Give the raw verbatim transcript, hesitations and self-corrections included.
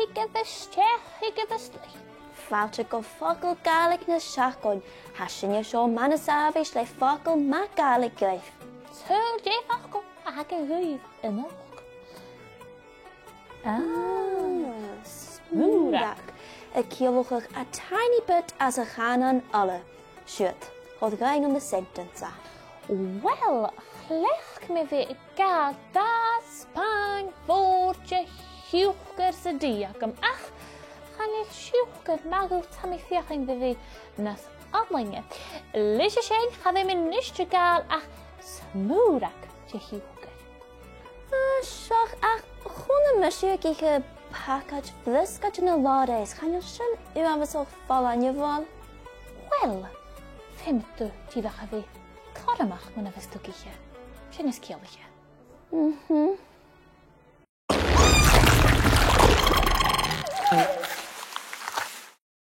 Thig a-steach, thig a-steach. Fàilte gu Focal Gàidhlig na Seachdain. Tha sinne seo mar as àbhaist le focal math Gàidhlig dhuibh. Saoil dè am facal a th' againn dhuibh a-nochd? Ah, smùrag. A' ciallachadh a tiny bit às a' chànan uile. Siuthad, thoir dhuinn an sentence a. Uill, chleachd mi bhith a' gabhail dà spàin mhòr de shiùcar san tì agam, ach chan eil siùcar math dhut, tha mi a' feuchainn ri bhith nas fhallaine. Leis a sin, cha bhi mi a-nis a' gabhail ach smùrag de shiùcar. Ah, seadh, ach chunnaic mise thu ag ithe pacaid bhriosgaid an-dràsta, chan eil sin uabhasach fallain, a bheil? Uill, feumaidh tu dìreach a bhith cothromach mun a bhios tu ag ithe. Sin as ciallaiche. Mhm.